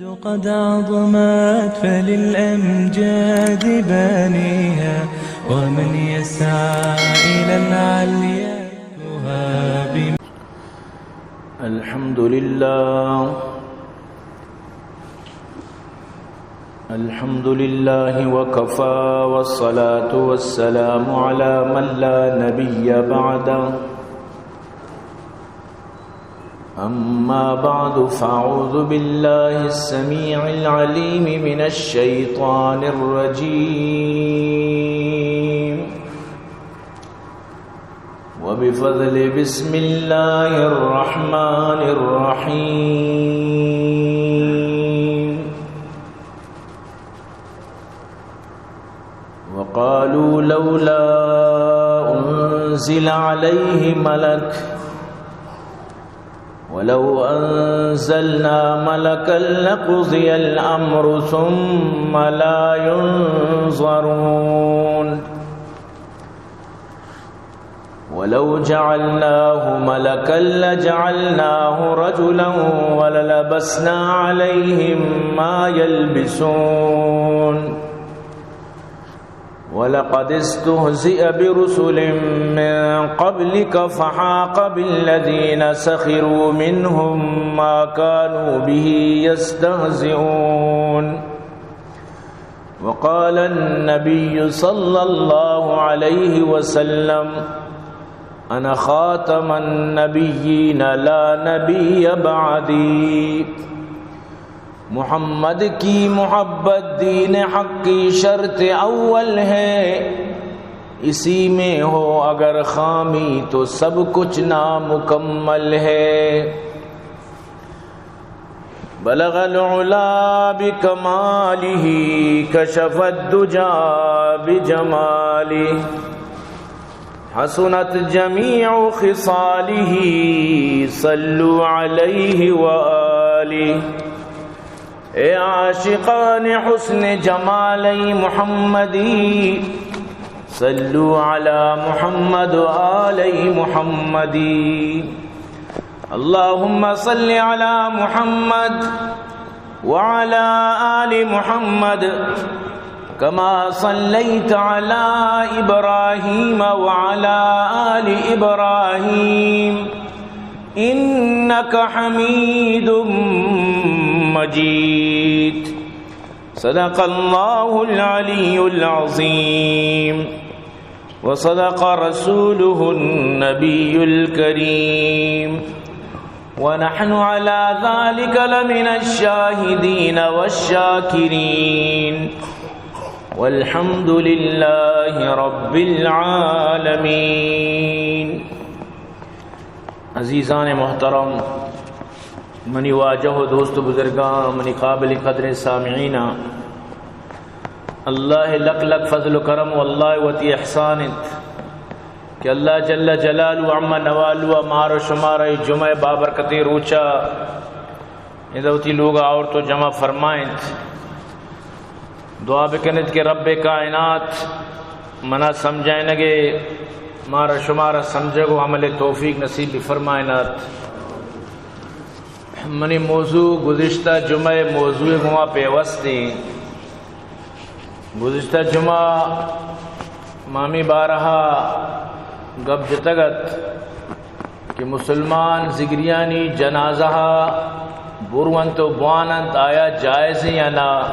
قد عظمت فللأمجاد بانيها، ومن يسعى إلى العليا يهاب. الحمد لله. الحمد لله وكفى، والصلاة والسلام على من لا نبي بعده. أما بعد، فأعوذ بالله السميع العليم من الشيطان الرجيم. وبفضل بسم الله الرحمن الرحيم. وقالوا لولا أنزل عليه ملك، ولو أنزلنا ملكا لقضي الأمر ثم لا ينظرون. ولو جعلناه ملكا لجعلناه رجلا وللبسنا عليهم ما يلبسون. ولقد استهزئ برسل من قبلك فحاق بالذين سخروا منهم ما كانوا به يستهزئون. وقال النبي صلى الله عليه وسلم: أنا خاتم النبيين لا نبي بعدي. محمد کی محبت دین حق کی شرط اول ہے، اسی میں ہو اگر خامی تو سب کچھ نامکمل ہے۔ بلغ العلا بكماله، كشف الدجى بجماله، حسنت جميع خصاله، صلوا عليه وآله۔ اے عاشقان حسن جمال محمدی، صلوا على محمد وآل محمدی۔ اللهم صل على محمد وعلى آل محمد كما صليت على إبراهيم وعلى آل إبراهيم إنك حميد مجيد. صدق الله العلي العظيم. وصدق رسوله النبي الكريم، ونحن على ذلك لمن الشاهدين والشاكرين، والحمد لله رب العالمين۔ عزیزان محترم، منی واجہ و دوست و بزرگاں، منی قابل قدریں سامعیناں، اللہ لک لک فضل و کرم و اللہ وتی احسان انت کہ اللہ جل جلالہ و عم نوالہ مار و شمارا اے جمعہ بابرکتیں روچا ادا وتی لوگا آورت و جمع فرمائنت۔ دعا بکنت کہ رب کائنات منا سمجھائینگے، مارا شمارا سمجھگ و عمل توفیق نصیب بفرمائینات۔ منی موضوع گزشتہ جمعہ موضوع گما پیوستیں۔ گزشتہ جمعہ ما ہمے بارہا گپ جتگ ات کہ مسلمان زگریانی جنازہ بروانت و بواننت، آیا جائز یا نہ؟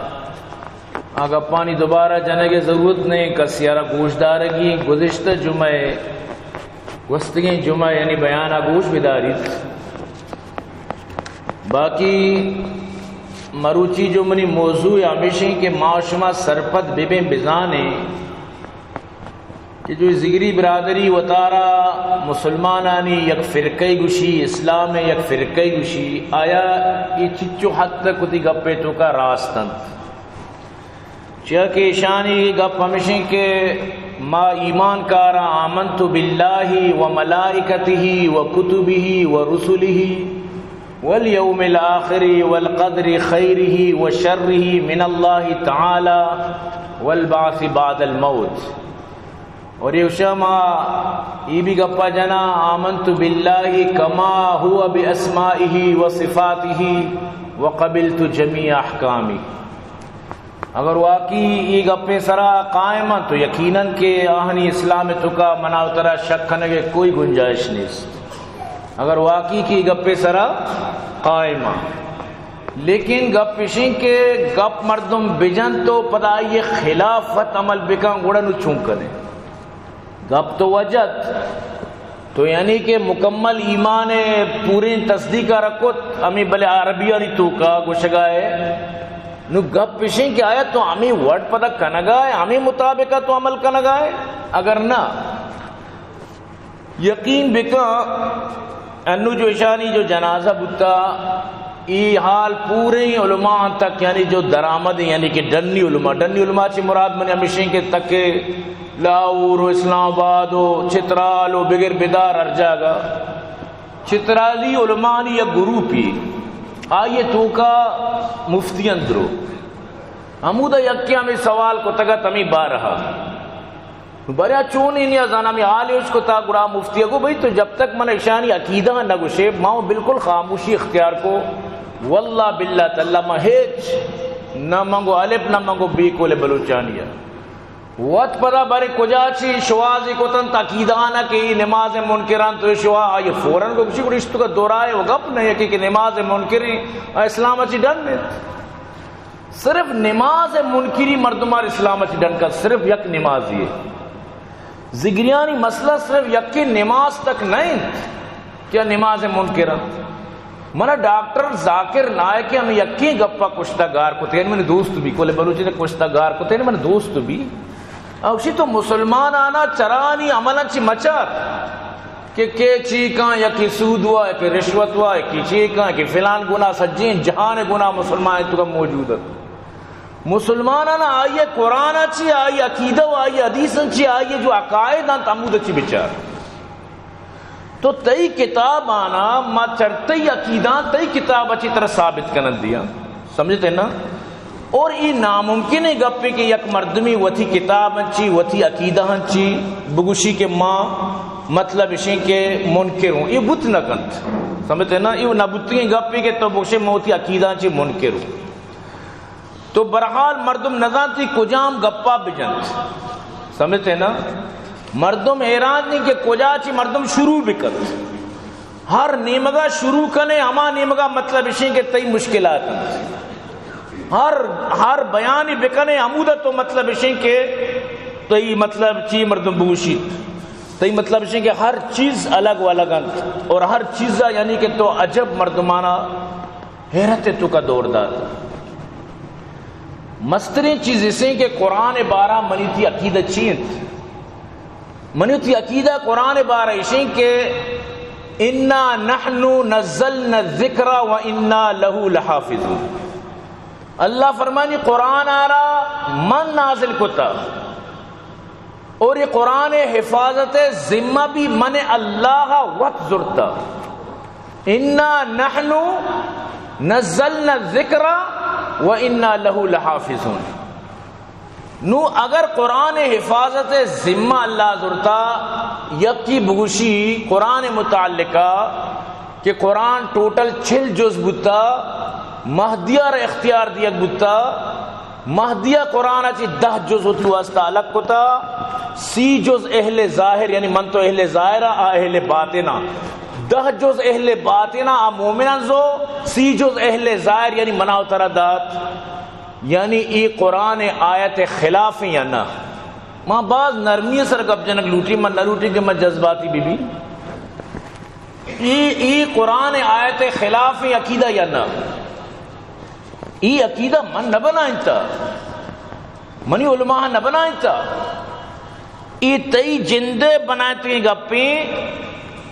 آ گپانی دوبارہ جنگ ضرورت نہیں، کسی آرا گوشدارگی۔ گزشتہ جمعہ، گوستگیں جمعہ یعنی بیانا گوش بداریت۔ باقی مروچی جو منی موضوع ہمیشیں کہ ما شما سرپد ببیں، بزانیں کہ جو زگری برادری وتارا مسلمانانی یک فرقہ گوشی، اسلام یک فرقہ گوشی، آیا اے چچو حد تک وتی گپے توکا راست انت؟ چیا کہ ایشانی گپ ہمیشیں کہ ما ایمان کاراں، آمنت باللہ و ملائکتہ و کتبہ و رسلہ والیوم الآخر والقدر خیرہ و شرہ من اللہ تعالی والبعث بعد الموت۔ اور ایشا ما ای بھی گپا جنا، آمنت باللہ کما ہو باسمائہ و صفاتہ، وقبلت جمیع احکامی۔ اگر واقعی اے گپیں سرا قائم انت تو یقیناً کہ آہانی اسلام توکا منا و ترا شک کنگے کوئی گنجائش نیست۔ اگر واقعی کہ اے گپیں سرا قائم انت، لیکن گپ اشیں کہ گپ مردم بجن تو پدا آئی خلاف وت عمل بکن، گڑا نو چون کنے؟ گپ تو وجد تو یعنی کہ مکمل ایمان پوریں تصدیق ء رکت، ہمیں بلے عربیانی توکا گوشگا ہے۔ نو گپ اشیں کہ آیا تو ہمیں وڈ پدا کنگا ہے، ہمیں مطابقہ تو عمل کنگا ہے؟ اگر نہ، یقین بکن، انو جو اشانی جو جنازہ بوتا، ای حال پورے علماء تک یعنی جو درآمد ہیں، یعنی کہ ڈنی علماء، ڈنی علماء چی مراد من ہمیشیں کہ تک لاہور و اسلام آباد و چترال و بگر بدار ہر جاگہ چترالی علماء نی یک گروپی، آئیے توکا مفتی اندرو ہمودا یکے ہمیں سوال کتگت ہمیں بارہا۔ بارے آ چون ای نیا زانا، ہمیں حال اش کتا، گڑا مفتی گو بھئی تو جب تک من اشانی عقیدہ نہ گوشے، ما بالکل خاموشی اختیار کو۔ واللہ باللہ تاللہ ما ہچ نہ منگو الف نہ منگو بے کول بلوچانی ہے۔ وت پدا بارے کجا چی شوازی کتن تا عقیدہ نہ کہ نماز منکران تو شوا آئی فوراً گو کچی گڑا اشتو کا دورائے و گپ نہ یکی کہ نماز منکریں اسلام چی ڈن ہے۔ صرف نماز منکری مردمار اسلام چی ڈن کت، صرف یک نمازی ہے۔ زگریانی مسئلہ صرف یکی نماز تک نہ انت کہ نماز منکر انت۔ منا ڈاکٹر ذاکر نائک ہم یکی گپا کشتا گار کتے، یعنی من دوست بھی، کل بلوچی نے کشتا گار کتے، یعنی من دوست بھی۔ اوشی تو مسلمان آنا چرانی عمل چی مچار۔ کہ کے چی کاں، یکی سود وا، یکی رشوت وا، یکی چی کاں، یکی فلان گناہ، سجین جہان گناہ مسلمان تو کا موجود ہے۔ مسلمانان آئی قرآن چی، آئی عقیدہ و آئی حدیث چی، آئی جو عقائد انت ہمود چی بچار۔ تو تئی کتاب آنا ما چر تئی عقیدہ تئی کتاب چی طرح ثابت کنن دیا، سمجھتے نا؟ اور ای ناممکن ہے گپے کہ یک مردمی وتی کتاب انچی، وتی عقیدہ انچی بگوشی کہ ما مطلب اشیں کہ منکر ہوں، یہ بت نہ کنت۔ سمجھتے نا؟ یہ نہ بتگیں گپے کہ تو بگوشے ما وتی عقیدہ انچی منکر ہوں۔ تو برحال مردم نزانتی کجام گپا بجنت۔ سمجھتے نا؟ مردم حیران نہیں کہ کجا چی مردم شروع بکنت۔ ہر نیمگا شروع کنے، ہما نیمگا مطلب اشیں کہ تئی مشکلات انت۔ ہر، ہر بیانی بکنے، ہمودا تو مطلب اشیں کہ تئی مطلب چی مردم بگوشیت۔ تئی مطلب اشیں کہ ہر چیز الگ و الگ انت اور ہر چیزا یعنی کہ تو عجب مردمانا حیرت تو کا دور دات۔ مستریں چیز اسیں کہ قرآن بارہ منی تی عقیدہ چی انت؟ منی تی عقیدہ قرآن بارہ اشیں کہ انا نحن نزلنا الذکر و انا لہ لحافظون۔ اللہ فرمانی قرآن آرا من نازل کتا اور یہ قرآن حفاظت ذمہ بھی من اللہ وت زرتا۔ انا نحن نزلنا الذکر و انا لہ لحافظون۔ نو اگر قرآن حفاظت ذمہ اللہ زرتا، یکی بگوشی قرآن متعلقہ کہ قرآن ٹوٹل چل جز بوتا، مہدیہ را اختیار دیگ بوتا، مہدیہ قرآن چی دہ جز وتی واسطہ الگ کتا، سی جز اہل ظاہر، یعنی من تو اہل ظاہر آ اہل باطن آ، دہ جز اہل باطن آ مومنان زو، سی جز اہل ظاہر یعنی منا و ترا دات۔ یعنی ای قرآن آیت خلاف یا نہ؟ ما باز نرمی سر گپ جنگ لوٹی، من نہ لوٹی کہ من جذباتی بی بی۔ ای، ای قرآن آیت خلاف عقیدہ یا نہ؟ ای عقیدہ من نہ بنائنتا، منی علماء نہ بنائنتا۔ ای تئی جندے بنائتگیں گپیں،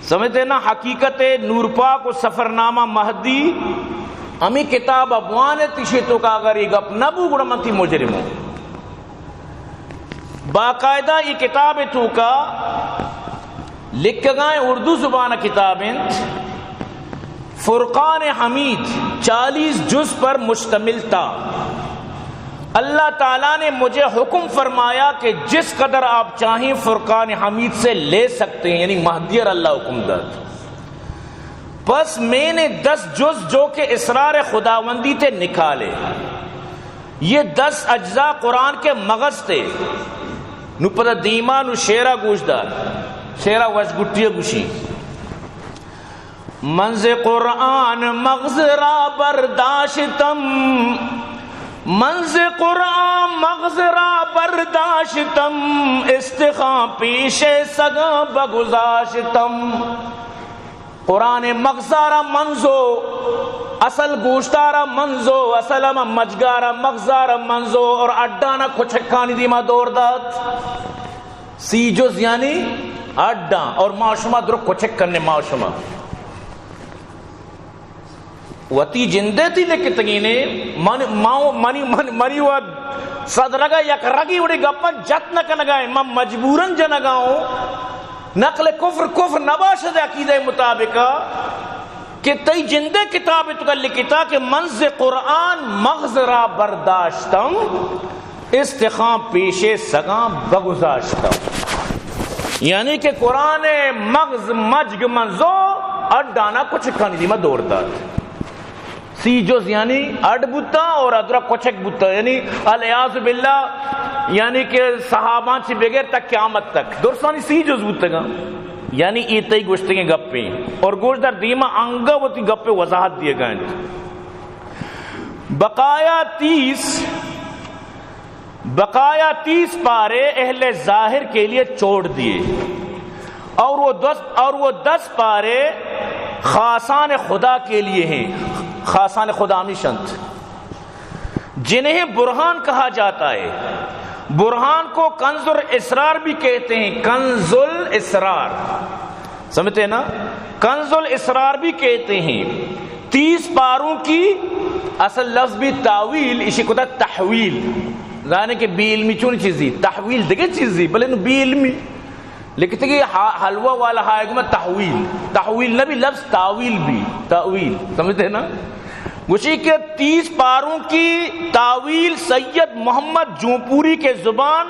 سمجھتے نا؟ حقیقت نور پاک و سفرنامہ مہدی، ہمیں کتاب ابوان ہے، تیشے تو کا اگر یہ گپ نہ بو گڑا من تی مجرم ہوں۔ باقاعدہ یہ کتاب توکا لکھگائیں، اردو زبان کتاب انت، فرقان حمید چالیس جز پر مشتمل تھا۔ اللہ تعالیٰ نے مجھے حکم فرمایا کہ جس قدر آپ چاہیں فرقان حمید سے لے سکتے ہیں، یعنی مہدی اور اللہ حکم داد۔ پس میں نے دس جز جو کہ اسرار خداوندی تھے نکالے۔ یہ دس اجزاء قرآن کے مغز تھے۔ نو پدا دیما نو شعرا گوش دار۔ شعرا وش گٹی گوشی۔ من ز قرآن مغز را برداشتم، من ز قرآن مغز را برداشتم، استخوان پیش سگاں بگذاشتم۔ قرآن مغزارا منزو، اصل گوشتارا منزو، اصل ہم مجگارا مغزارا منزو اور اڈانا کچکانی دیما دور دات۔ سی جز یعنی اڈاں، اور ما شما درو کچک کنے ما شما۔ وتی جندے تی لکتگینے، من، ما، منی، من، منی و صدرگا یک رگی وڑی گپن جت نہ کنگا ہے، من مجبوراً جنگا ہوں۔ نقل کفر کفر نباشد عقیدہ مطابقا کہ تئی جندے کتاب تو کا لکھتا کہ من ز قرآن مغز را برداشتم، استخوان پیش سگاں بگذاشتم۔ یعنی کہ قرآن مغز مجگ منزو اڈانا کچکانی دیما دور دات۔ سی جز یعنی اڈ بوتا اور ادرا کچک بوتا، یعنی العیاذ باللہ، یعنی کہ صحاباں چی بغیر تک قیامت تک درسانی سی جز بوتگا۔ یعنی اے تئی گوشتگیں گپیں اور گوش در دیما انگا وتی گپ وضاحت دیگا انت۔ بقایا تیس، بقایا تیس پارے اہل ظاہر کے لیے چھوڑ دیے، اور وہ دس، اور وہ دس پارے خاصان خدا کے لیے ہیں۔ خاصان خدا ہمیش انت جنہیں برہان کہا جاتا ہے۔ برہان کو کنز الاسرار بھی کہتے ہیں، کنز الاسرار۔ سمجھتے ہیں نا؟ کنز الاسرار بھی کہتے ہیں۔ تیس پاروں کی اصل لفظ بھی تاویل، اسی کو تھا تحویل۔ زانے کہ بے علمی چون چیزی، تحویل دگہ چیزی، بلے نو بے علمی۔ لکھتے کہ ہا-، حلوہ والا ہائے گو میں تحویل، تحویل نہ بھی لفظ تاویل بھی، تاویل۔ سمجھتے ہیں نا؟ گوشی کہ تیس پاروں کی تاویل سید محمد جونپوری کے زبان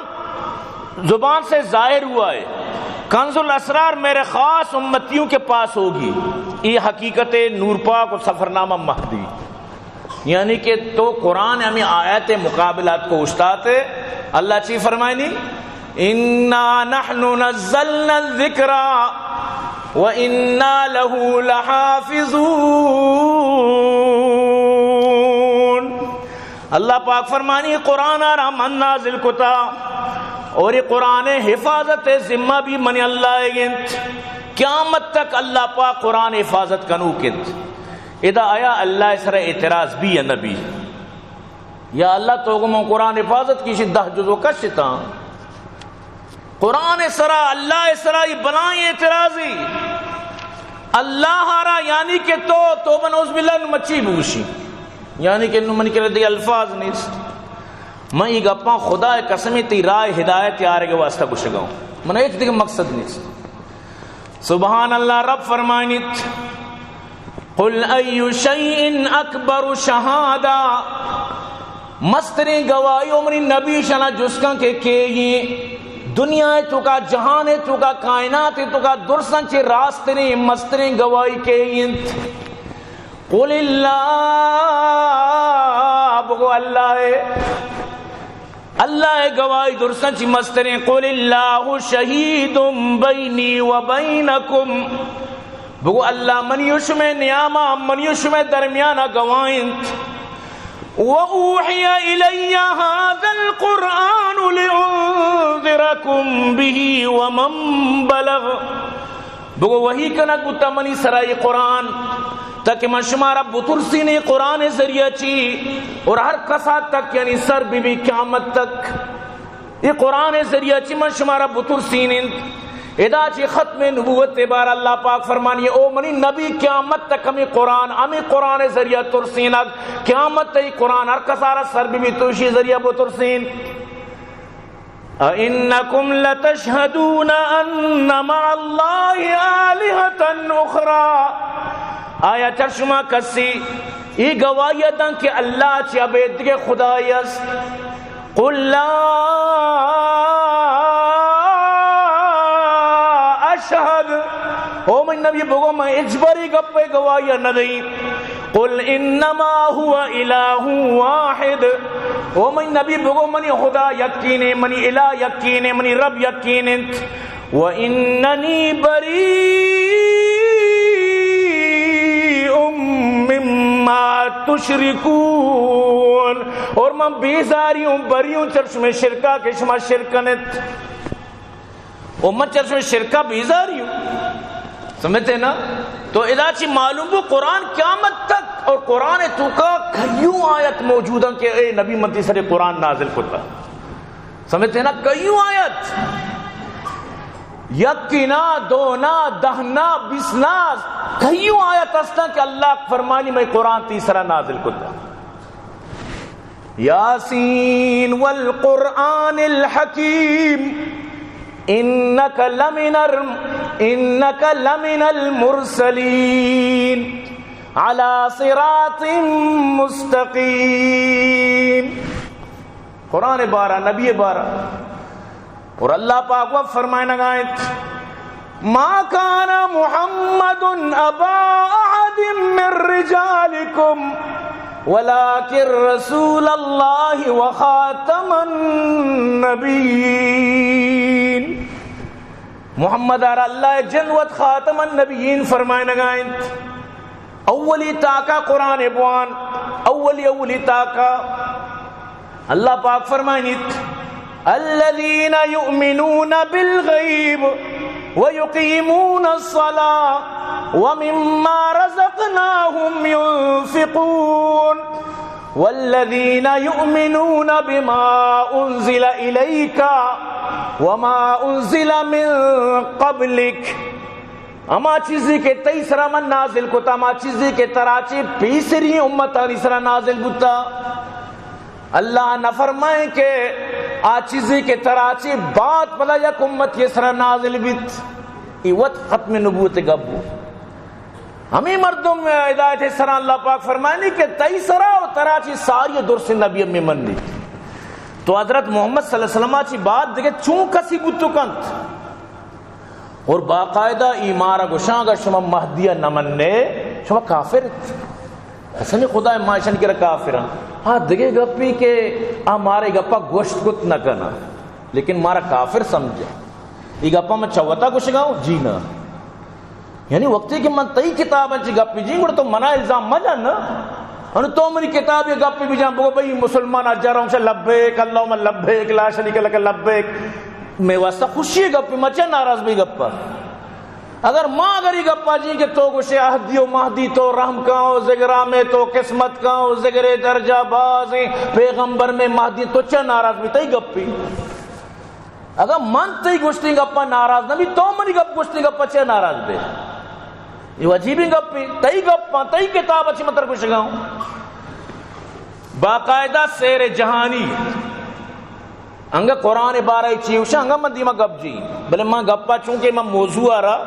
زبان سے ظاہر ہوا ہے۔ کنز الاسرار میرے خاص امتیوں کے پاس ہوگی۔ یہ حقیقت نور پاک و سفرنامہ مہدی۔ یعنی کہ تو قرآن ہمیں آیت مقابلات کو استاد ہے۔ اللہ چی فرمائنی؟ انا نحن نزلنا الذکر و انا له لحافظون۔ اللہ پاک فرمانی، قرآن را من نازل کتا اور یہ قرآن حفاظت ذمہ بھی من اللہ انت۔ قیامت تک اللہ پاک قرآن حفاظت کنوک انت۔ ادا آیا اللہ سر اعتراض بھی یا نبی؟ یا اللہ تو گو من قرآن حفاظت کی شی دہ جزو کشتا۔ قرآن سرا، اللہ سرا یہ بلائیں اعتراضی۔ اللہ را یعنی کہ تو، توبہ نعوذ باللہ، نو مچی بوشی۔ یعنی کہ نو منی کرا دی الفاظ نیست۔ من یہ گپاں خدا قسم تی راہ ہدایت یارے کے واسطہ گشگاؤں۔ من ایک دیگه مقصد نیست۔ سبحان اللہ، رب فرمائنیت، قل ای شیء اکبر شہادہ، مستریں گواہی عمری نبی شنا جسکاں کہ کے یہ دنیا تو کا، جہان تو کا، کائنات تو کا درسن چے راستریں مستریں گواہی کے انت؟ قل اللہ، بگو اللہ ہے۔ اللہ ء گواہی درساں چی مستریں، قل اللہ شہید بینی و بینکم، بگو اللہ منی و شمئے نیاما، منی و شمئے درمیانا گواہ انت۔ و اوحی الی ھذا القرآن لانذرکم بہ ومن بلغ، بگو وحی کنگ بوتا منی سرا اے قرآن، تاکہ من شمارا بترسین اے قرآن ذریعہ چی، اور ہر کسا تک، یعنی سر بی بی قیامت تک اے قرآن ذریعہ چی من شمارا بترسین انت۔ ادا چی ختم نبوت بار اللہ پاک فرمانی، او منی نبی، قیامت تک ہمیں قرآن، ہمیں قرآن ذریعہ ترسینگ، قیامت تک قرآن ہر کسارا سر بی بی تو اشی ذریعہ بترسین۔ أئنكم لتشهدون أن مع الله آلهة أخرى؟ آیا چر شما کسی ای گواہی دن کہ اللہ چی ابید دگہ خدای است؟ قل لا أشهد، او منی نبی بگو، من ہچبر اے گپ ءِ گواہی ءَ نہ دئیں۔ قل انما هو اله واحد۔ او منی نبی بگو، منی خدا یکینے، منی الہ یکینے، منی رب یکین انت۔ واننی بریء مما تشرکون۔ اور من بیزاری اوں، بری اوں چر شمے شرکا کہ شما شرک کنت۔ و من چر شمے شرکا بیزاری اوں۔ سمجھتے نا؟ تو ادا چی معلوم بو، قرآن قیامت تک اور قرآن توکا کئیوں آیت موجود ایں کہ اے نبی، من تئی سرا قرآن نازل کتا۔ سمجھتے نا؟ کئیوں آیت، یکی نا، دو نا، دہ نا، بیس نا، کئیوں آیت ہستاں کہ اللہ فرمانی، من قرآن تئی سرا نازل کتا۔ یاسین والقرآن الحکیم، انک لمن ال-، انک لمن المرسلین علی صراط مستقیم۔ قرآن بارہ، نبی بارہ۔ اور اللہ پاک و فرمائنگا انت، ما کان محمد ابا احد من رجالکم ولکن رسول اللہ و خاتم النبیین۔ محمد ءَ را اللہ ءِ جند وت خاتم النبیین فرمائنگا انت۔ اولی تاکا قرآن بوان، اولی، اولی تاکا۔ اللہ پاک فرمائنیت، الذین یؤمنون بالغیب ویقیمون الصلاة ومما رزقناهم ينفقون والذین یؤمنون بما انزل الیک وما انزل من قبلک۔ ہما چیزے کہ تئی سرا من نازل کتا، ہما چیزے کہ ترا چہ پیسری امتانی سرا نازل بوتا۔ اللہ نہ فرمائیں کہ آ چیزے کہ ترا چہ بعد پدا یک امتے سرا نازل بیت۔ اے وت ختم نبوت گپ بو۔ ہمے مردم ہدایت سرا اللہ پاک فرمائنی کہ تئی سرا و ترا چہ ساری درست نبی ہمے منی۔ تو حضرت محمد صلی اللہ علیہ وسلم چہ بعد دگہ چون کسی بوت کنت؟ اور باقاعدہ ای مارا گوشاں، اگر شما مہدی ءَ نہ مننے، شما کافر ات۔ قسم خدا، ما اشانی کرا کافر ہاں۔ ہاں، دگہ گپی کہ آ مارے گپا گوشت کت نہ کنا، لیکن مارا کافر سمجھے۔ ای گپا من چوتا گوشگا ہوں؟ جی نہ۔ یعنی وقتی کہ من تئی کتاب انچی گپی جی، گڑا تو منا الزام مجن نا۔ انو تو منی کتاب یہ گپی بجان، بگو بھئی مسلمان اجارا ہوں لبیک، اللہم لبیک، لا شریک لک لبیک۔ میں واسطہ خوشی گپی، مچے ناراض بھی گپا۔ اگر ما اگر یہ گپا جی کہ تو گوشے اہدی و مہدی تو رحم کاؤ، زگرا میں تو قسمت کاؤ، زگرے درجہ بازیں، پیغمبر میں مہدی، تو چا ناراض بھی تئی گپی۔ اگاں من تئی گوشتیں گپاں ناراض نہ بی، تو منی گپ گوشتیں گپاں چے ناراض بے؟ یہ عجیبیں گپے۔ تئی گپاں، تئی کتاب اچ من تر گوشگا ہوں۔ باقاعدہ سیر جہانی، انگا قرآن بارہ چی وشا، انگا من دیما گپ جی۔ بلے من گپا چونکہ من موضوع آ را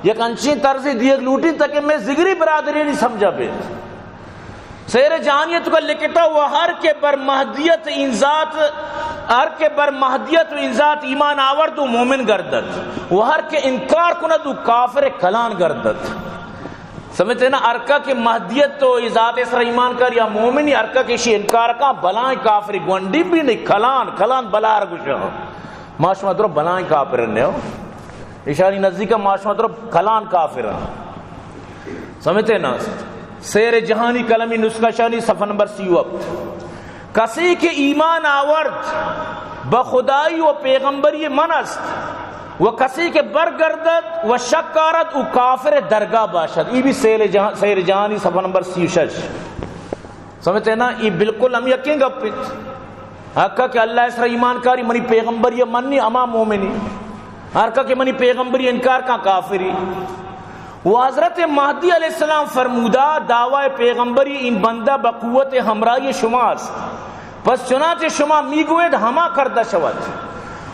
یک انچیں طرزے دیگ لوٹیں تاکہ میں زگری برادری نہیں سمجھا بے۔ سیر جہانی ء توکا لکھتا، و ہر کہ بر مہدیت این ذات، ہر کہ بر مہدیت و این ذات ایمان آورد و مومن گردد، و ہر کہ انکار کند و کافر کلان گردد۔ سمجھتے نا؟ ہر کا کہ مہدیت و ای ذات سر ایمان کر یا مومنی، ہر کا کہ اشی انکار کا بلائیں کافر، گونڈی بھی نہیں، کلان، کلان بلا ار گوشا۔ ما شما درو بلائیں کافر نے ہو۔ اشانی نزدیک ما شما درو کلان کافر۔ سمجھتے نا؟ سیر جہانی قلمی نسخہ شانی صفحہ نمبر سی و ہفت۔ کسی کہ ایمان آورد، بہ خدائی و پیغمبری من است، و کسی کہ برگردد و شک آرد، او کافر درگاہ باشد۔ ای بھی سیر جہان، سیر جہانی صفحہ نمبر سی و شش۔ سمجھتے نا؟ ای بالکل ہم یکیں گپ انت۔ ہر کا کہ اللہ سر ایمان کاری، منی پیغمبری منی، ہما مومنی۔ ہر کا کہ منی پیغمبری انکار کا، کافری۔ و حضرت مہدی علیہ السلام فرمودا، دعوی پیغمبری این بندہ بہ قوت ہمراہی شما است۔ پس چنانچہ شما میگوید ہما کردہ شود۔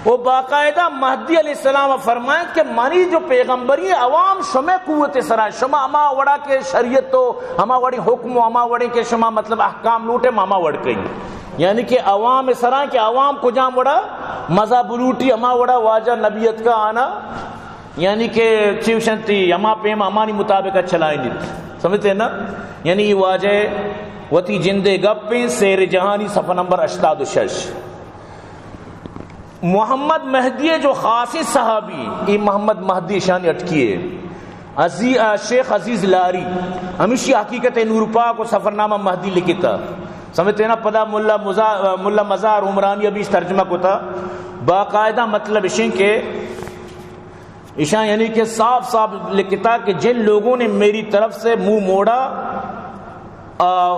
و باقاعدہ مہدی علیہ السلام فرمائیت کہ منی جو پیغمبری عوام شمے قوت سرا، شما ہما وڑا کہ شریعت و ہما وڑی حکم و ہما وڑی کہ شما مطلب احکام لوٹے، ہما وڑ کئی۔ یعنی کہ عوام سرا کہ عوام کجام وڑا مزہ بلوٹی، ہما وڑا واجہ نبیت کا آنا یعنی کہ چی گوشنتی، ہما پیم ہمانی مطابق چلائینیت۔ سمجھتے نا؟ یعنی یہ واجہ وتی جندے گپیں، سیر جہانی، صفحہ نمبر ہشتاد و شش۔ محمد مہدی جو خاصیں صحابی، یہ محمد مہدی شانی اٹکیے۔ عزی-، آ، شیخ عزیز لاری، ہمیشی حقیقت نور پاک و سفرنامہ مہدی لکھتا۔ سمجھتے نا؟ پدا ملا مزا-، ملا مزار عمرانی ابھی ترجمہ کتا۔ باقاعدہ مطلب اشیں کہ ایشاں یعنی کہ صاف صاف لکھتا کہ جن لوگوں نے میری طرف سے منہ موڑا، آ،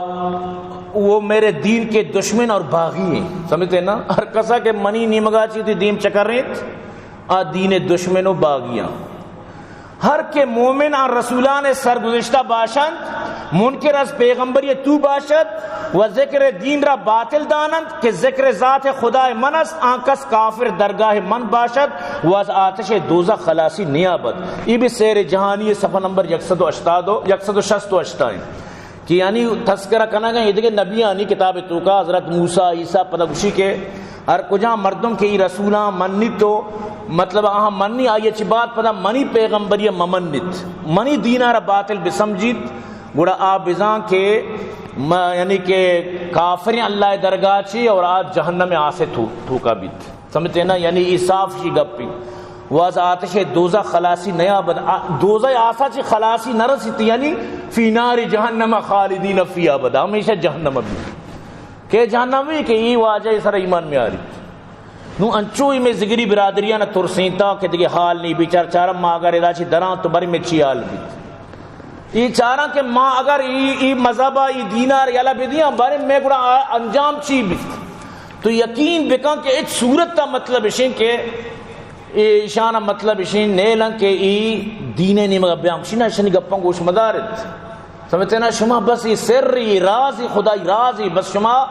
وہ میرے دین کے دشمن اور باغی ہیں۔ سمجھتے نا؟ ہر کسا کہ منی نیمگا چی تی دیم چکر ریت، آ دین دشمن و باغیاں۔ ہر کہ مومن آ رسولان سرگزشتہ باشند، منکر از پیغمبری تو باشد و ذکر دین را باطل دانند کہ ذکر ذات خدای من است، آن کس کافر درگاہ من باشد و از آتش دوزخ خلاصی نیابد۔ یہ بھی سیر جہانی صفحہ نمبر یک سد و ہشتاد و، یک سد و شست و ہشت ہیں۔ کہ یعنی تذکرہ کنگ ء اے دگہ نبیانی کتاب توکا حضرت موسی، عیسی، پدا گوشی کہ ہر کجام مردم کہ ای رسولاں منیت تو مطلب آہاں منی، آئی چی بعد پدا منی پیغمبری ممنیت، منی دینا را باطل بسمجیت، گڑا آ بزان کہ م-، یعنی کہ کافریں اللہ درگاہ چی اور آ جہنم آسے تو-، توکا بیت۔ سمجھتے نا؟ یعنی ای صاف شی گپی۔ و از آتش دوزخ خلاصی نیابد، آ-، دوزخ آسا چی خلاصی نرسیت، یعنی فی نار جہنم خالدین فی ابدا، ہمیشہ جہنم بی۔ کہ جہنمی کہ ای واجہ سر ایمان میاری۔ نو انچو ای میں ذگری برادریان ترسینتا کہ دگہ حال نہیں بیچار چارم ما اگر ادا چی دران تو بری میں چی حال بیت۔ ای چاراں کہ ما اگر ای، ای مذہب ء ای دین ء یلہ بدیاں، بارے میں گڑا آ انجام چی بیت؟ تو یقین بکن کہ ہچ صورت ء مطلب اشیں کہ ایشان ء مطلب اشیں نیلن کہ ای دین ء نیمگ ء بیاں۔ اشی نا، اشانی گپاں گوش مدارت۔ سمجھتے نا؟ شما بس ای سر، ای راز، ای خدائی راز، ای بس شما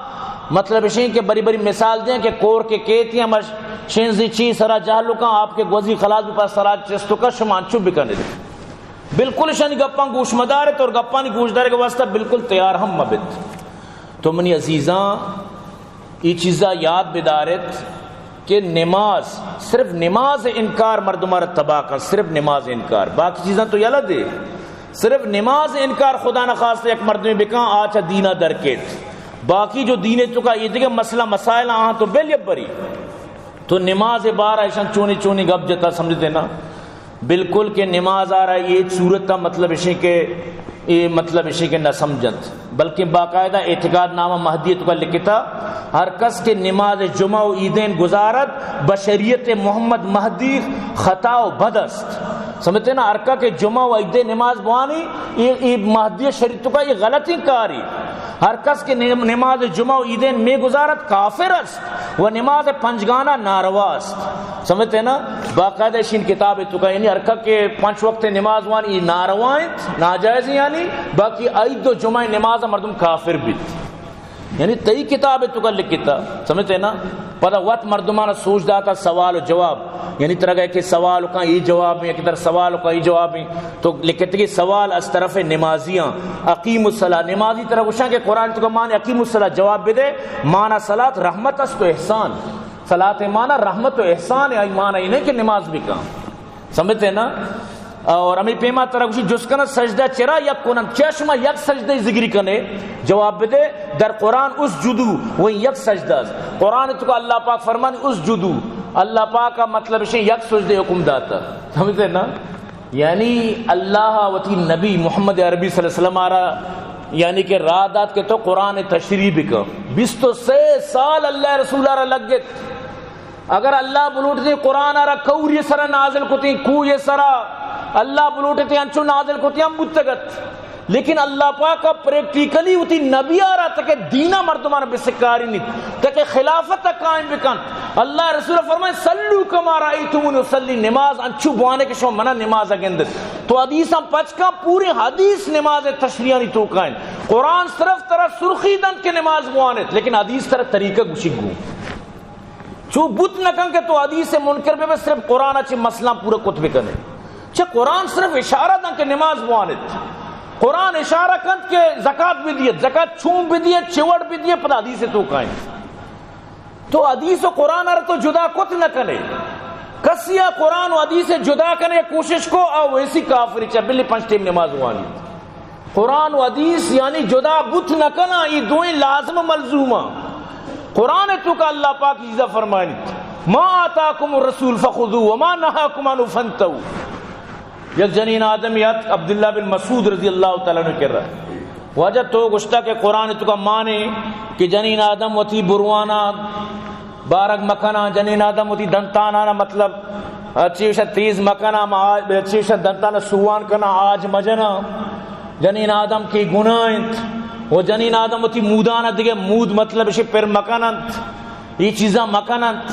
مطلب اشیں کہ بری بری مثال دیں کہ کور کے کیتی ہم شنزی چی سرا جہلو کن آپ کے گوزی خلاص بھی پاس سرا چستو کا، شما انچو بکنید۔ بالکل اشانی گپاں گوش مدارت اور گپانی گوش دارے کے واسطہ بالکل تیار ہم مبت۔ تو منی عزیزاں، ای چیزا یاد بدارت کہ نماز، صرف نماز انکار مردماں را تباہ کن، صرف نماز انکار، باقی چیزاں تو یلہ دے۔ صرف نماز انکار خدا نخواستہ یک مردمے بکن، آ چا دینا درکیت۔ باقی جو دینے توکا ای دگہ مسئلہ مسائل آہاں تو بل یبری۔ تو نماز بارا ایشان چونی چونی گپ جتا، سمجھتے نا؟ بالکل کہ نماز آ رہا ہے، یہ صورت کا مطلب اشیں کہ، یہ مطلب اشیں کہ نہ سمجھت، بلکہ باقاعدہ اعتقاد نامہ مہدیت کا لکھتا، ہر کس کہ نماز جمعہ و عیدین گزارت، بشریت محمد مہدی خطا و بد است۔ سمجھتے نا؟ ہر کا کہ جمعہ و عید نماز بوانی، یہ، یہ مہدی شریعت کا یہ غلطی کاری۔ ہر کس کہ نم-، نماز جمعہ و عیدین میں گزارت، کافر است۔ و نماز پنجگانہ ناروا است۔ سمجھتے نا؟ باقاعدہ اشین کتاب توکا، یعنی ہر کا کہ پنچ وقت نماز وانی، ای ناروا انت، ناجائز یعنی، باقی عید و جمعہ نماز مردم کافر بیت۔ یعنی تئی کتاب توکا لکھتا، سمجھتے نا؟ پدا وت مردمان سوچ داتا سوال و جواب، یعنی ترا کہ سوال کن ای جواب ہیں، کہ تر سوال کن ای جواب ہیں۔ تو لکھتگی سوال از طرف نمازیاں، اقیم الصلاۃ، نمازی ترا گوشاں کہ قرآن توکا مان اقیم الصلاۃ جواب بدے، مانا صلاۃ رحمت است و احسان۔ صلاۃ مانا رحمت و احسان ہے، آئی مانا یہ نہیں کہ نماز بکن۔ سمجھتے نا؟ اور ہمیں پیما ترا گوشی جس کنا سجدہ چرا یک کنن، چیا شما یک سجدہ ذکری کنے؟ جواب بدے، در قرآن اسجدو، وہ یک سجدہ است۔ قرآن توکا اللہ پاک فرمان اسجدو، اللہ پاک کا مطلب ہے یک سجدہ حکم داتا۔ سمجھتے نا؟ یعنی اللہ وتی نبی محمد عربی صلی اللہ علیہ وسلم آرا یعنی کہ راہ دات کہ تو قرآن تشریح بکن۔ بیست و سے سال اللہ رسول آرا لگت۔ اگر اللہ بلوٹتے قرآن آرا کوری سرا نازل کتیں، کوہ سرا اللہ بلوٹتے انچو نازل کتیں ہم بوتگت۔ لیکن اللہ پاک ء پریکٹیکلی وتی نبی ء را تکہ دین ء مردماں بسکارینیت، تکہ خلافت ء قائم بکنت۔ اللہ ء رسول ء فرمائے، "صلوا کما رأیتمونی اصلی"، نماز انچو بوانے کہ شما منا نماز ء گندت۔ تو حدیثاں پچ کن، پوریں حدیث نماز ء تشریحانی توکا انت۔ قرآن صرف ترا سرخی دنت کہ نماز بوانت، لیکن حدیث ترا طریقہ گوشی گوں۔ چو بوت نہ کن کہ تو حدیث منکر بہ بے، صرف قرآن ء چہ مسئلہ پورا کت بکنے۔ چہ قرآن صرف اشارہ دن کہ نماز بوانت۔ قرآن اشارہ کنت کہ زکات بدیت، زکات چون بدیت، چہ وڑ بدیت، پدا حدیث توکا انت۔ تو حدیث و قرآن ء را تو جدا کت نہ کنے۔ کسی ءَ قرآن و حدیث ءَ جدا کنگ ءِ کوشش کو، آ ویسی کافر، چہ بلی پنچ ٹیم نماز وانی۔ قرآن و حدیث یعنی جدا بوت نہ کناں، اے دوئیں لازم ملزوماں۔ قرآن ءِ توکا اللہ پاک چیزا فرمائنیت، ما آتاکم الرسول فخذوه وما نهاکم عنه فانتهوا۔ یک جنین آدمی اتک عبداللہ بن مسعود رضی اللہ تعالی عنہ کرا، واجہ تو گوشتا کہ قرآن ءِ توکا مانے کہ جنین آدم وتی بروانا بارگ مکناں، جنین آدم وتی دنتانانا، مطلب، چیوشا تیز مکناں، ما-، چیوشا دنتانا سوان کناں، آج مجناں۔ جنین آدم کہ گناہ انت، و جنین آدم وتی مودانا دگہ مود، مطلب، اشی پر مکننت، اے چیزاں مکننت۔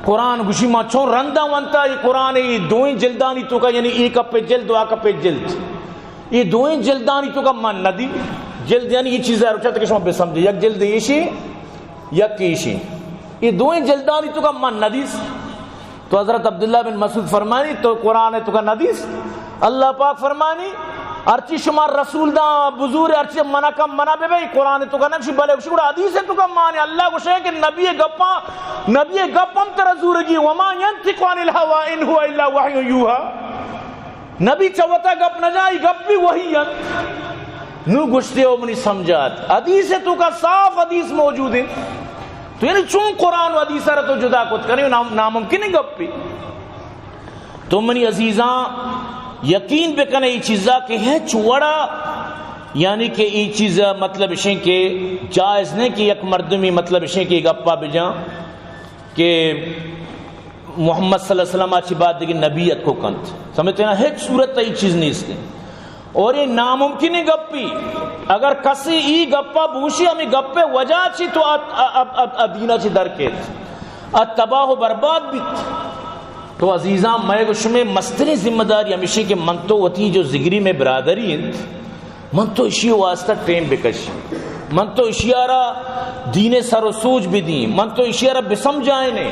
قرآن گوشی ما چون رندا ونتا، اے قرآن ءِ اے دوئیں جلدانی توکا، یعنی اے کپے جلد و آ کپے جلد، اے دوئیں جلدانی توکا من ندی۔ جلد یعنی اے چیزا روچا تک شما بسمجھے، یک جلد ایشی، یک ایشی، اے دوئیں جلدانی توکا من ندیس۔ تو حضرت عبداللہ بن مسعود فرمانی، تو قرآن ءِ توکا ندیس؟ اللہ پاک فرمانی، ہرچی شما رسول داں بزور، ہرچی منا کم منا بہ بئی، قرآن ءِ توکا نگشی، بلے گشی گڑا حدیث ءِ توکا مانے۔ اللہ گوشے کہ نبی ءِ گپاں، نبی ءِ گپ ہم ترا زورگی، وما ينطق عن الهوى ان هو الا وحي يوحى۔ نبی چہ وتا گپ نہ جائی، گپ بھی وحی انت۔ نو گوشتے ہو منی سمجھات، حدیث ءِ توکا صاف حدیث موجود انت۔ تو یعنی چون قرآن و حدیث ءَ را تو جدا کت کنے؟ نام-، ناممکن گپے۔ تو منی عزیزاں، یقین بکنے اے چیزا کہ ہچ وڑا، یعنی کہ اے چیزا مطلب اشیں کہ جائز نہیں کہ یک مردمی، مطلب اشیں کہ گپا بجاں کہ محمد صلی اللہ علیہ وسلم ءَ چہ بعد دگہ نبی اتکو کنت۔ سمجھتے نا؟ ہچ صورت ءَ اے چیز نیست۔ اور اے ناممکنیں گپی۔ اگر کسی اے گپا بوشی، ہمیں گپے وجہ چی تو ات-، ا-، ا-، ا-، ا-، دینا چی در کیت، ات تباہ و برباد بیت۔ تو عزیزاں، مئے گو شمے مستریں ذمہ داری ہمیشی کہ من تو وتی جو ذگری میں برادری انت، من تو اشی واسطہ ٹیم بکش، من تو اشی آرا دین سر و سوج بدیں، من تو اشی آرا بسمجھائنے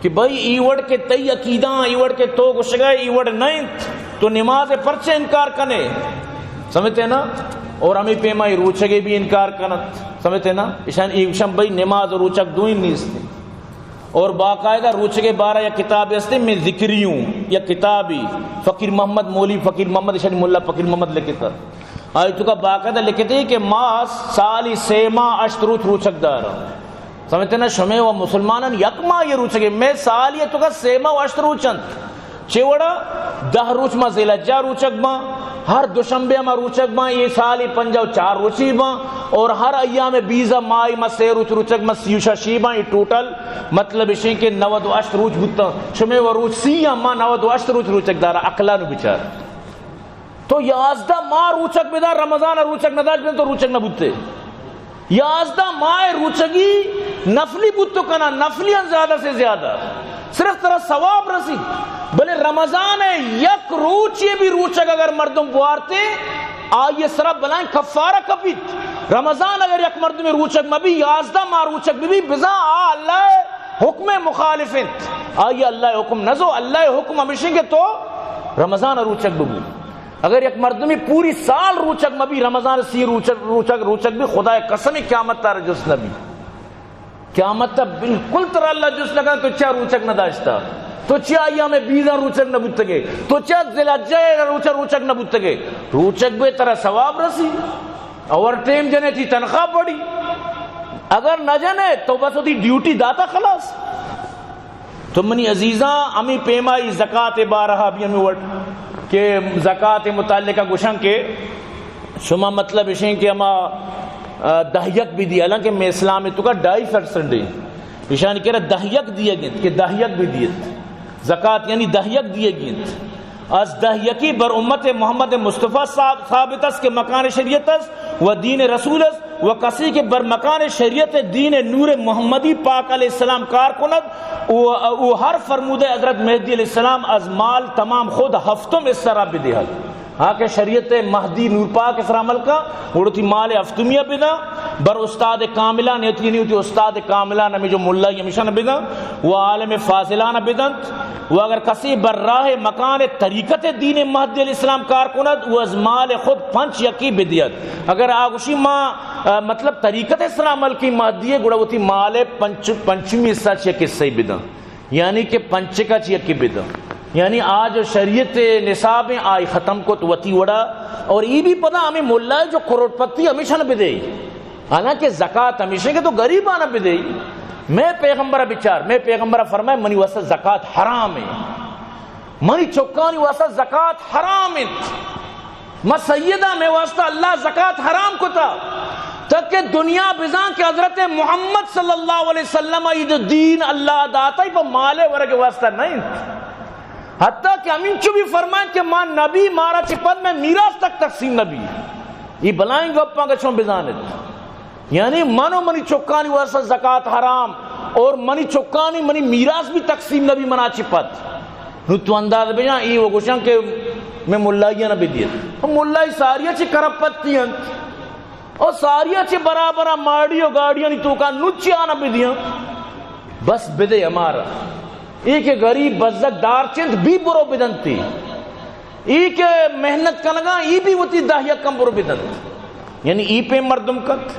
کہ بھئی، ای وڑ کہ تئی عقیدہ، ای وڑ کہ تو گشگا، ای وڑ نہ انت، تو نماز پرچہ انکار کنے؟ سمجھتے نا؟ اور ہمیں پیما ای روچگے بھی انکار کنت۔ سمجھتے نا؟ اشان ای گشن بھئی، نماز و روچگ دوئیں نیست۔ اور باقاعدہ روچگے بارہ یک کتابے ہستے، میں ذکری ہوں، یک کتابی، فقیر محمد، مولوی فقیر محمد، اشانی ملا فقیر محمد لکھتا۔ آئی توکا باقاعدہ لکھتے کہ ما سالی سے ماہ اشت روچ روچگ دارا۔ سمجھتے نا؟ شمے و مسلمانان یک ماہ یہ روچگے، میں سالی توکا سے ماہ و اشت روچ انت۔ چے وڑا؟ دہ روچ ما ذی الحجہ روچگ باں، ہر دوشنبے ما روچگ باں، اے سال ای پنجاہ و چار روچی باں، اور ہر ایام بیزا ماہی ما سے روچ روچگ، ما سی و ششی باں، اے ٹوٹل مطلب اشیں کہ نود و ہشت روچ بوتاں۔ شمے و روچ سی، ما نود و ہشت روچ روچگ دارا، عقلا نو بچار۔ تو یازدہ ماہ روچگ بدار، رمضان روچگ نداشت بن تو روچگ نبوتے۔ یازدہ ماہ روچگی نفلی بوت تو کنا، نفلی ہم زیادہ سے زیادہ، صرف ترا ثواب رسی۔ بلے رمضان یک روچے بھی روچگ اگر مردم بوارتے، آئی سرا بلائیں کفارہ کپیت۔ رمضان اگر یک مردم روچگ مبی، یازدہ ماہ روچگ ببی، بزاں آ اللہ حکم مخالف انت۔ آئی اللہ حکم نزو، اللہ حکم ہمیشیں کہ تو رمضان روچگ ببو۔ اگر یک مردمی پوری سال روچگ مبی، رمضان سی روچگ، روچگ، روچگ بی، خدای قسم قیامت تارا جست نبی۔ قیامت تا بالکل ترا اللہ جست نکن، تو چیا روچگ نداشتا؟ تو چیا ایام بیزاں روچگ نبوتگے؟ تو چیا ذی الحجہ روچا روچگ نبوتگے؟ روچگ بے ترا ثواب رسی، اور ٹیم جنے تی تنخواہ پڑی، اگر نہ جنے تو بس وتی ڈیوٹی داتا خلاص۔ تو منی عزیزاں، ہمیں پیما ای زکات بارہا بھی ہمیں وٹ کہ زکات متعلقہ گوشن کہ شما مطلب اشیں کہ ہما، آ، دہ یک بدی، حالانکہ میں اسلام توکا ڈھائی پرسنٹ ہیں۔ اشانی کرا دہ یک دیگ انت کہ دہ یک بدیت۔ زکات یعنی دہ یک دیگ انت۔ از دہ یکی بر امت محمد مصطفی صاحب ثابت است کہ مکان شریعت است و دین رسول است۔ و کسی کہ بر مکان شریعت دین نور محمدی پاک علیہ السلام کار کند، او، او ہر فرمودہ حضرت مہدی علیہ السلام از مال تمام خود ہفتم حصہ را بدہد۔ ہاں کہ شریعت مہدی نور پاک سر عمل کا، گڑتی مال ہفتمیا بداں، بر استاد کاملان، یعنی وتی استاد کاملان، ہمیں جو ملائی ہمیشان بداں، و عالم فاضلان بدنت۔ و اگر کسی بر راہ مکان طریقت دین مہدی علیہ السلام کار کند، و از مال خود پنچ یکی بدیت۔ اگر آ گوشی ما، آ، مطلب طریقت سر عمل کی مہدی، گڑا وتی مال پنچ-، پنچمی حصہ چہ قصہ بداں۔ یعنی کہ پنچکا چی یکی بدن، یعنی آ جو شریعت نصاب آئی ختم کت وتی وڑا۔ اور ای بھی پدا ہمیں ملا جو کروڑ پتی ہمیشہ نہ بدے، حالانکہ زکات ہمیشہ کہ تو غریبانہ بدے۔ میں پیغمبر بچار، میں پیغمبر فرمائے منی واسطہ زکات حرام ہے، منی چکانی واسطہ زکات حرام انت۔ ما سیدہ میں واسطہ اللہ زکات حرام کتا، تاکہ دنیا بزان کہ حضرت محمد صلی اللہ علیہ وسلم ای دین اللہ داتا، ای پہ مالے ورگ واسطہ نہیں انت۔ حتیٰ کہ ہمینچو بھی فرمائیں کہ ما نبی، مارا چہ پد میں میراث تک تقسیم نبی۔ یہ بلائیں گپاں گچوں بزانت۔ یعنی من و منی چکانی واسطہ زکات حرام، اور منی چکانی منی میراث بھی تقسیم نبی منا چہ پد۔ نو تو انداز بجان، ای و گوشن کہ میں ملائی نہ بدیت۔ ملائی ساریا چہ کرپتی انت، اور ساریا چہ برابر ماڑی و گاڑیانی توکا نو چی آنا بدیاں۔ بس بدے ہمارا۔ ای کہ غریب بزگ دار چنت بی برو بدنتی۔ ای کہ محنت کنگا ای بھی وتی دہ یک کم برو بدنت۔ یعنی ای پہ مردم کنت۔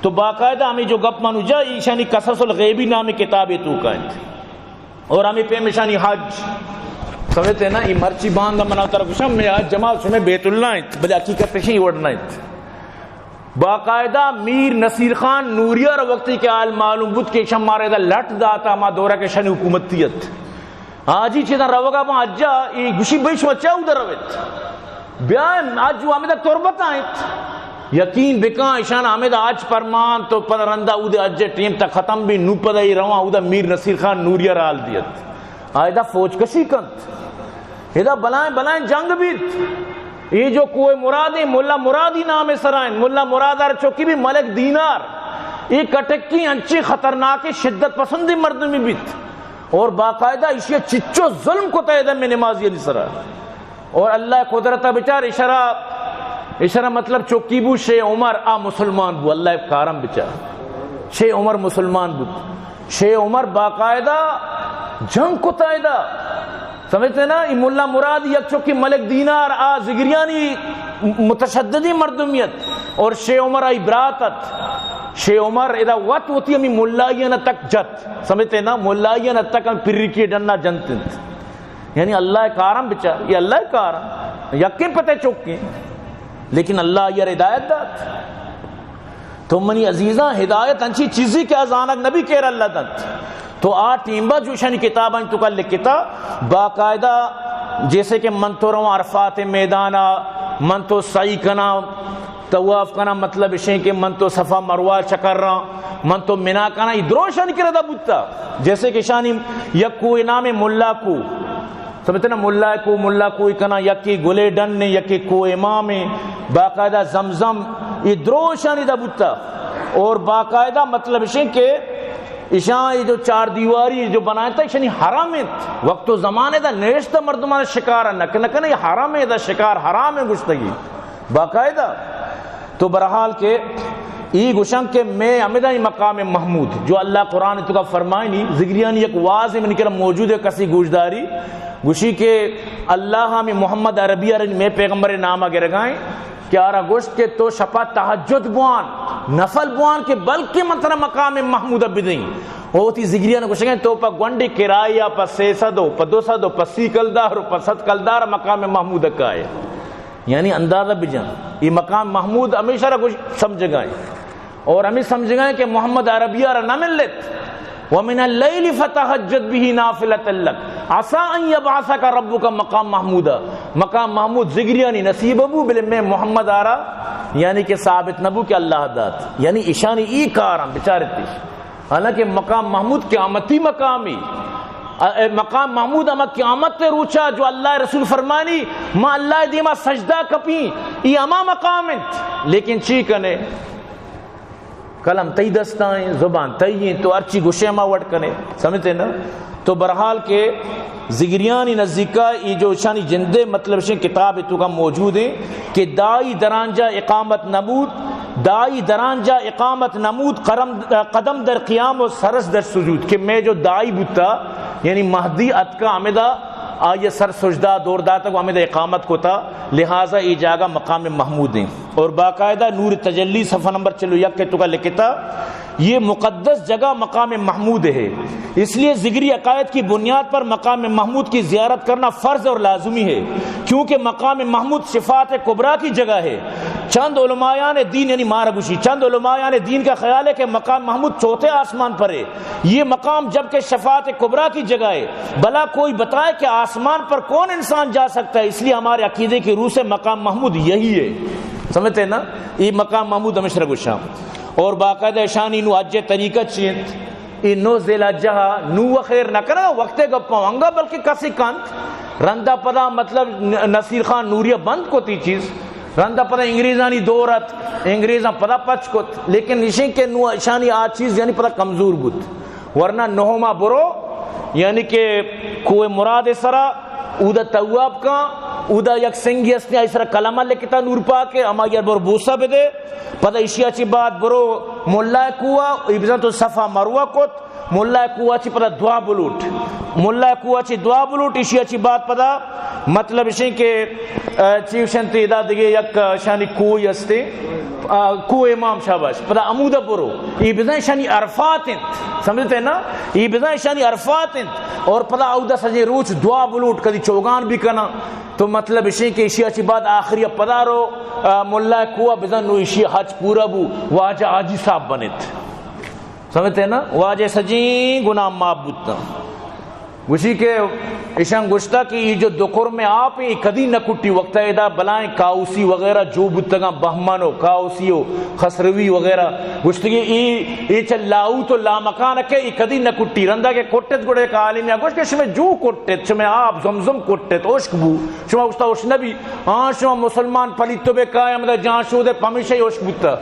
تو باقاعدہ ہمیں جو گپ مانو جا، ایشانی قصص الغیبی نام کتابے توکا انت۔ اور ہمیں پہ مشانی حج، سمجھتے ہیں نا، یہ مرچی باندھ منا تر گوشم، میں حج جماعت شمیں بیت اللہ انت، بلے حقیقت پیشیں وڑ نہ انت۔ باقاعدہ میر نصیر خان نوریہ را وقتی کہ حال معلوم بود کہ ایشاں مارا ادا لٹ داتا، ہما دورہ کہ شنی حکومتی ات۔ حاجی چیزاں روگا با حجا، ای گوشی بھئی شما چا اودا رویت؟ بیا حج و ہمیدا تربت آئیت۔ یقین بکاں ایشان ہمیدا حج پرمان تو پدا رندا اود حج ٹیم تا ختم بھی، نو پدا ای رواں اودا میر نصیر خان نوریہ را حال دیت۔ آئیدا فوج کشی کنت۔ ادا بلائیں بلائیں جنگ بیت۔ ای جو کوہ مرادیں، ملا مرادی نام سرائیں، ملا مراد ار چوکی بھی ملک دینار، ای کٹکی انچی خطرناک شدت پسندی مردمی بیت۔ اور باقاعدہ ایشی چچو ظلم کتا ادا میں نمازی علی سرا۔ اور اللہ قدرت بچار اشرا، اشرا مطلب چوکی بو شیخ عمر آ مسلمان بو، اللہ کارم بچار۔ شیخ عمر مسلمان بو۔ شیخ عمر باقاعدہ جنگ کتا ادا۔ سمجھتے نا؟ ای ملا مراد یک چوکی ملک دینار آ زگریانی متشددی مردمیت اور شیخ عمر آئی برات ات۔ شیخ عمر ادا وت وتی ہمی ملائیان تک جت۔ سمجھتے نا؟ ملائیان تک ہم پرکی ڈنا جنت انت۔ یعنی اللہ کارم بچار، یہ اللہ کارم۔ یکیں پتے چوکیں۔ لیکن اللہ آئی ار ہدایت دات۔ تو منی عزیزاں، ہدایت انچی چیزی کہ آ زانگ نبی کیر اللہ دنت۔ تو آ ٹیمبا جو شانی کتاباں تو کا لکھتا، باقاعدہ جیسے کہ من تو رواں عرفات میدانا، من تو سعی کنا، طواف کنا، مطلب اشیں کہ من تو صفا مروہ چکر رہا، من تو منا کنا، ای دروشانی کردا بوتا۔ جیسے کہ شانی یک کوہ نام ملا کوہ، سمجھتے نا، ملا کوہ، ملا کوہ کنا، یکی گلے ڈن نے، یکی کوہ امام ہے، باقاعدہ زمزم، یہ دروشانی دا بوتا۔ اور باقاعدہ مطلب اشیں کہ اشاں یہ جو چار دیواری جو بنائے تا، اشانی حرم انت۔ وقت و زمانے دا نوشتہ مردمان شکار نہ کن، نہ کن، یہ حرم ہے دا، شکار حرام ہے گشتگی۔ باقاعدہ۔ تو برحال کہ ای گوشن کہ میں ہمدا ای مقام محمود جو اللہ قرآن تو کا فرمائنی، زگریانی یک واز منی کرا موجود ہے، کسی گوشداری گوشی کہ اللہ ہمیں محمد عربی ار میں پیغمبر نامہ گرگائیں کہ آرا گوشت کہ تو شپا تہجد بوان، نفل بوان کہ بلکہ من ترا مقام محمود بدیں۔ او تی زگریان گوشگیں تو پا گونڈی کرائے یا پا سہ سد و پا دو سد و پا سی کلدار و پا صد کلدار مقام محمود کائے۔ یعنی اندازہ بجن، یہ مقام محمود ہمیشہ را گوش سمجھگائیں۔ اور ہمیں سمجھگائیں کہ محمد عربیہ را نہ ملت۔ ومن اللیل فتہجد بہ نافلۃ لک عسی ان یبعثک ربک مقام محمودا۔ مقام محمود زگریانی نصیب بو، بلے میں محمد آرا یعنی کہ ثابت نہ بو کہ اللہ دات۔ یعنی اشانی ای کاراں بچارتی۔ حالانکہ مقام محمود قیامتی مقامی۔ اے مقام محمود ہما قیامت روچا جو اللہ رسول فرمانی، ما اللہ دیما سجدہ کپی، ای ہما مقام انت۔ لیکن چی کنے؟ قلم تئی دستائیں، زبان تئی ہیں، تو ہرچی گوشے ہما وٹ کنے۔ سمجھتے نا؟ تو برحال کہ زگریانی نزدیکا ای جو شانی جندے مطلب شیں کتاب تو کا موجود ہیں کہ دائی درانجا اقامت نبود، دائی درانجا اقامت نمود، قرم، قدم در قیام و سرس در سجود، کہ میں جو دائی بوتا، یعنی مہدی اتکا ہمدا آئی سر سجدہ دور داتا و ہمدا اقامت کتا، لہذا ای جاگہ مقام محمود ہیں۔ اور باقاعدہ نور تجلی صفحہ نمبر چلو یک کے تو کا لکھتا یہ مقدس جگہ مقام محمود ہے، اس لیے ذکری عقائد کی بنیاد پر مقام محمود کی زیارت کرنا فرض اور لازمی ہے، کیونکہ مقام محمود شفاعت کبریٰ کی جگہ ہے۔ چند علمایان دین، یعنی مارا گوشی، چند علمایان دین کا خیال ہے کہ مقام محمود چوتھے آسمان پر ہے۔ یہ مقام جبکہ شفاعت کبریٰ کی جگہ ہے، بھلا کوئی بتائے کہ آسمان پر کون انسان جا سکتا ہے؟ اس لیے ہمارے عقیدے کی روح سے مقام محمود یہی ہے۔ سمجھتے ہیں نا؟ یہ مقام محمود ہمیشہ گوشاں۔ اور باقاعدہ اشانی نو حج طریقہ چی انت؟ اے نو ذی الحجہ، نو و خیر نہ کنگا، وقت گپا انگا، بلکہ کسی کنت۔ رندا پدا مطلب ن-، نصیر خان نوریا بند کت ای چیز۔ رندا پدا انگریزانی دور ات، انگریزاں پدا پچ کت۔ لیکن نشین کہ نو اشانی آ چیز یعنی پدا کمزور بوت۔ ورنہ نہما برو، یعنی کہ کوہ مراد سرا، اودا تواب کن، اودا یک سنگی ہستی، آئی سرا کلمہ لکھتا نور پاک، ہما یار برو بوسہ بدے۔ پدا ایشی ءَ چہ بعد برو ملا کوہ، اے بزاں تو صفا مروہ کت، ملا کوہ ءَ چہ پدا دعا بلوٹ، ملا کوہ ءَ چہ دعا بلوٹ، ایشی ءَ چہ بعد پدا مطلب اشیں کہ، آ، چی گوشنت ادا دگہ یک، آ، شانی کوہ استے، آ، کوہ امام، شاباش، پدا ہمودا برو، اے بزاں شانی عرفات انت، سمجھتے ہیں نا؟ اے بزاں شانی عرفات انت، اور پدا اودا سجیں روچ دعا بلوٹ، کدی چوگان بھی کنا۔ تو مطلب اشیں کہ ایشی ءَ چہ بعد آخری ءَ پدا رو، آ، ملا کوہ ءَ بزاں نو ایشی حج پورا بو، واجہ حاجی صاحب بنت۔ سمجھتے ہیں نا؟ واجہ سجیں گناہ معاف بوتاں۔ گوشی کہ ایشاں گوشتا کہ اے جو دو کرم آپ ایں، اے کدی نہ کٹی، وقتا ادا بلائیں کاؤسی وغیرہ جو بوتگاں، بہمن و کاؤسی و خسروی وغیرہ، گوشتگی اے، اے چہ لاہوت و لامکان کہ اے کدی نہ کٹی۔ رندا کہ کٹت گڑا یک عالمے ءَ گوشت کہ شمے جو کٹت، شمے آپ زمزم کٹت، اشک بو۔ شما گوشتا اشک نبی۔ ہاں، شما مسلمان پلیت تو بے کائے ہمدا جان شودے پمیشہ اشک بوتا۔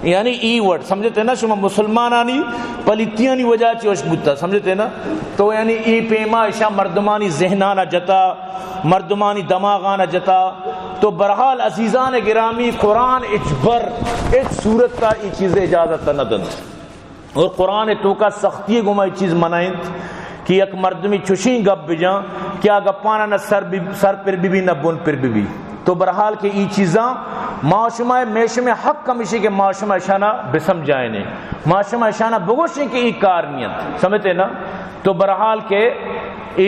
یعنی ای وڑ سمجھتے نا، شما مسلمانانی پلیتیانی وجہ چہ اشک بوتا، سمجھتے نا؟ تو یعنی ای پیما اشاں مردمانی ذہنانا جتا، مردمانی دماغانا جتا۔ تو بہرحال عزیزان گرامی، قرآن اچ بر، اچ صورت تا ای چیز اجازت نہ دنت۔ اور قرآن توکا سختی گما ای چیز منع انت کہ یک مردمی چوشیں گپ بجاں کہ آ گپانا نہ سر بی، سر پر بی بی نہ بن پر بی بی۔ تو بہرحال کہ ای چیزاں ما شما، میں شما حق ہمیشی کہ ما شما اشانا بسمجھائنے، ما شما اشانا بگوشیں کہ ای کار نیت، سمجھتے نا؟ تو بہرحال کہ ای،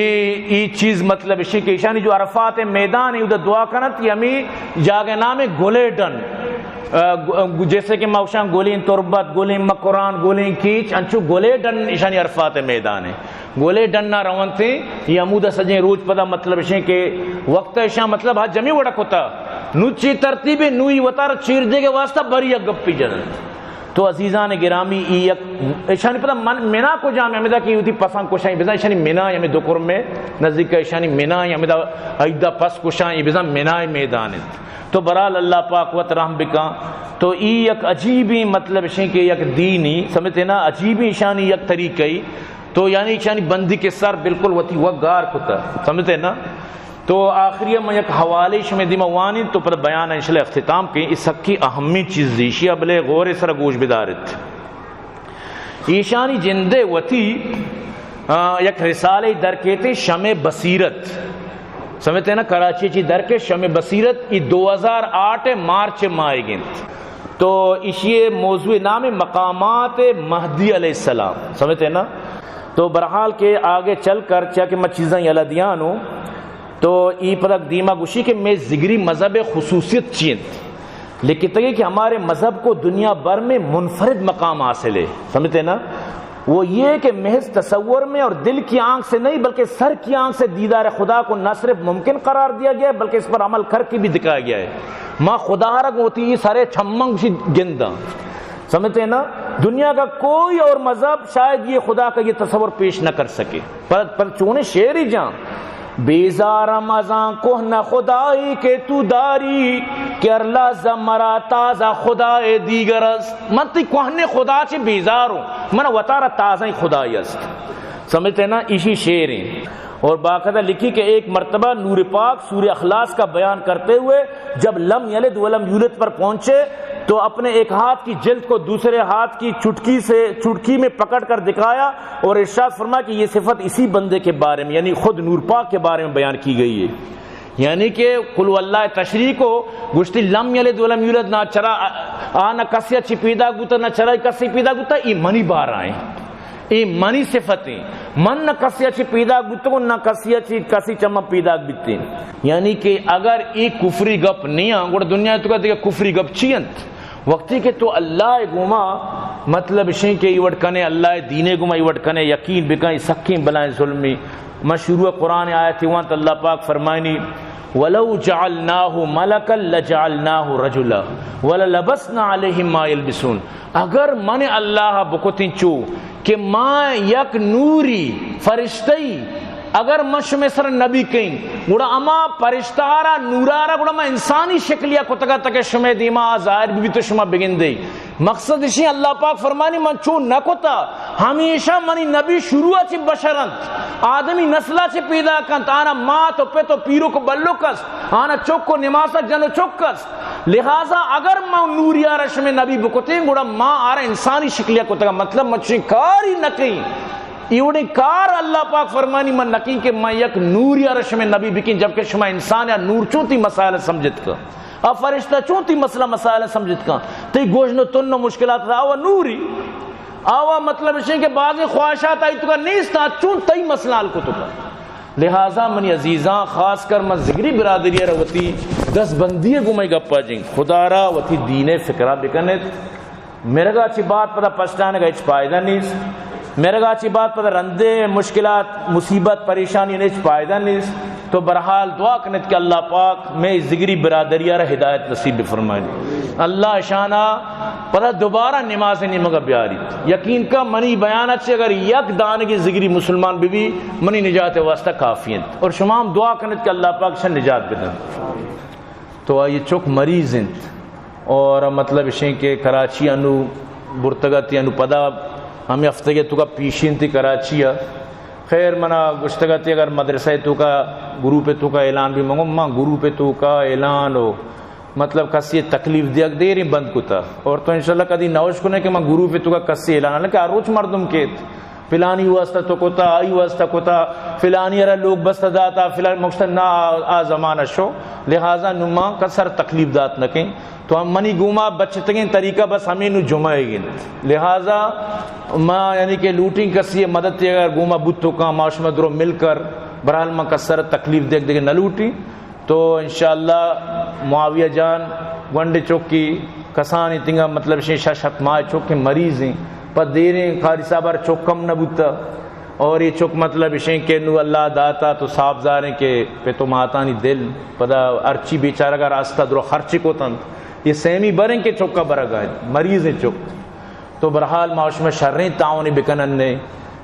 ای چیز مطلب اشی کہ اشانی جو عرفات میدان ہے، ادھر دعا کنت، یہ ہمیں جاگہ نام ہے گلے ڈن۔ آ، گ-، جیسے کہ ما گوشاں گلیں تربت، گلیں مکران، گلیں کیچ، انچو گلے ڈن اشانی عرفات میدان ہے۔ گلے ڈن نہ رونتے، یہ ہمودا سجیں روچ پدا مطلب اشیں کہ وقت اشاں مطلب ہا جمی وڑا کتا۔ نو چی ترتیب ہے، نو ای وتارا چیر دے کے واسطہ بری یک گپی جنن۔ تو عزیزان گرامی، ای یک اشانی پدا من، منا کجام ہمدا کہ وتی پساں کشاں، بزاں اشانی منا ہمیں دو کرم میں نزدیک اشانی منا ہمدا ایدا پس کشاں، ای بزاں منا میدان انت۔ تو برحال اللہ پاک وت رحم بکاں۔ تو ای یک عجیبیں مطلب اشیں کہ یک دینی سمجھتے نا، عجیبیں اشانی یک طریقہ ای۔ تو یعنی اشانی بندی کے سر بالکل وتی وگار کتا، سمجھتے نا۔ تو آخری من یک حوالے شمے دیما وانیں تو پدا بیان انشاءاللہ اختتام کیں۔ ای سکی اہمیں چیز ایشی، بلے غور سر گوش بدارت۔ ایشانی جندے وتی، آ، یک رسالے در کیتے شمع بصیرت۔ سمجھتے نا، کراچی چی در کے شمع بصیرت، ای دو ہزار آٹھ مارچ ماہ گنت۔ تو ایشی موضوع نام مقامات مہدی علیہ السلام۔ سمجھتے نا؟ تو برحال کے آگے چل کر چیا کہ میں چیزاں یلا دیانوں، تو ای پدک دیما گوشی کہ میں ذگری مذہب خصوصیت چی انت۔ لکھتگی کہ ہمارے مذہب کو دنیا بھر میں منفرد مقام حاصل ہے۔ سمجھتے ہیں نا؟ وہ یہ کہ محض تصور میں اور دل کی آنکھ سے نہیں، بلکہ سر کی آنکھ سے دیدار خدا کو نہ صرف ممکن قرار دیا گیا ہے، بلکہ اس پر عمل کر کے بھی دکھایا گیا ہے۔ ما خدا را گوتی سرے چمنگ سی گنداں۔ سمجھتے ہیں نا؟ دنیا کا کوئی اور مذہب شاید یہ خدا کا یہ تصور پیش نہ کر سکے۔ پر، پر چونیں شعری جان، بیزارم از آن کهنه خدایی که تو داری، که هر لحظه مرا تازه خدای دیگر است۔ من تئی کوہنیں خدا چہ بیزار اوں، من وتارا تازہ خدای است۔ سمجھتے ہیں نا؟ ایشی شعر ہیں۔ اور باقاعدہ لکھی کہ ایک مرتبہ نور پاک سورہ اخلاص کا بیان کرتے ہوئے جب لم یلد ولم یولد پر پہنچے تو اپنے ایک ہاتھ کی جلد کو دوسرے ہاتھ کی چٹکی سے، چٹکی میں پکڑ کر دکھایا اور ارشاد فرمایا کہ یہ صفت اسی بندے کے بارے میں، یعنی خود نور پاک کے بارے میں بیان کی گئی ہے یعنی کہ قل هو الله تشریح کو، گوشتی لم یلد ولم یولد، نہ چرا آ، آ نہ کسی چی پیدا بوتا، نہ چرا کسی پیدا بوتا، ای منی بارا ہیں۔ ای منی صفت ہیں۔ من نہ کسی چی پیدا بوتگوں، نہ کسی چی، کسی چما پیدا بیتیں۔ یعنی کہ اگر ای کفری گپ نیاں، گڑا دنیا توکا دیگہ کفری گپ چی انت؟ وقتی کہ تو اللہ ء گوما، مطلب اشیں کہ ای وڑ کنے، اللہ ء دین ء گوما ای وڑ کنے، یقین بکن، ای سکیں بلائیں ظلمی۔ ما شروع قرآن آیت وانت، اللہ پاک فرمائنی، ولو جعلناه ملكا لجعلناه رجلا وللبسنا عليهم ما يلبسون۔ اگر من اللہ بکتیں چو کہ ما یک نوری فرشتئی، اگر من شمے سر نبی کئیں، گڑا اما فرشتہ را، نورا را، گڑا ما انسانی شکلیا کتگا تکہ شمے دیما آ ظاہر بی تو شما بگندے۔ مقصد اشی، اللہ پاک فرمانی، من چو نہ کتا، ہمیشہ منی نبی شروع چی بشر انت، آدمی نسلا چی پیدا کنت، آنا مات و پت و پیرک و بلک است، آنا چک و نماسک جن و چک است۔ لہذا اگر ما نوریا را شمے نبی بکتیں، گڑا ما آرا انسانی شکلیا کتگا، مطلب من چوشیں کاری نہ کئیں۔ ایوڑیں کار اللہ پاک فرمانی من نہ کئیں کہ من یک نوریا را شمے نبی بکیں، جبکہ شما انسان یا نور چون تی مسائل سمجھت کا، آ فرشتہ چون تی مسئلہ مسائل سمجھت کا، تی گوشن و تن و مشکلات آوا نوری، آوا مطلب اشیں کہ بعضی خواہشات آئی توکا نیست، آ چون تی مسئلہ حل کتو کا۔ لہذا منی عزیزاں، خاص کر من ذگری برادری ء را وتی دست بندی ء گوں مئے گپا جنگ، خدا را وتی دین ء فکرا بکنت۔ مرگا چی بعد پدا پشتانگا ہچ فائدہ نیست۔ مرگا چی بعد پدا رندے مشکلات، مصیبت، پریشانی ہچ فائدہ نیست۔ تو برحال دعا کنت کہ اللہ پاک مئے ذگری برادری ء را ہدایت نصیب بفرمائے۔ اللہ اشانا پدا دوبارہ نماز نیمگا بیاریت۔ یقین کا منی بیان چی اگر یک دانگی ذگری مسلمان ببی، منی نجات واسطہ کافی انت۔ اور شما ہم دعا کنت کہ اللہ پاک شن نجات بدن۔ تو آئی چک مریض انت اور مطلب اشیں کہ کراچی انو برتگت، انو پدا ہمیں ہفتگے توکا پیشی انت کراچی ء۔ خیر منا گشتگت اگر مدرسہ توکا گروپ توکا اعلان بی، منگو ما گروپ توکا اعلان و مطلب کسی تکلیف دیگ دیریں بند کتا۔ اور تو انشاءاللہ کدی نوش کنے کہ من گروپ توکا کسی اعلان، حالانکہ ہر روچ مردم کیت، فلانی واسطہ تو کتا، آئی واسطہ کتا، فلانی را لوگ بستہ داتا، فلان مقصد نہ، آ، آ زمانہ شو۔ لہذا نو ما کسر تکلیف دات نہ کیں۔ تو ہم منی گوما بچتگیں طریقہ بس ہمیں نو جمعہ گن۔ لہذا ما یعنی کہ لوٹیں کسی مدد تی اگر گوما بوت تو کاں، ما شما درو مل کر، برحال ما کسر تکلیف دیگ دیگہ نہ لوٹیں۔ تو انشاءاللہ معاویہ جان گونڈ چکی کسانی تنگا مطلب شیں شش ہفت ماہ چک مریض ہیں، پہ دیریں قاری صاحب ہر چک کم نہ بوتا۔ اور یہ چک مطلب اشیں کہ نو اللہ داتا تو صاحب زاریں کہ پہ تو ماتانی دل پدا ہرچی بیچارگا راستہ درو خرچ کتنت۔ یہ سیمی بریں کہ چکا برگا انت، مریض ہیں چک۔ تو برحال ما شما شریں تعاون بکنن نے،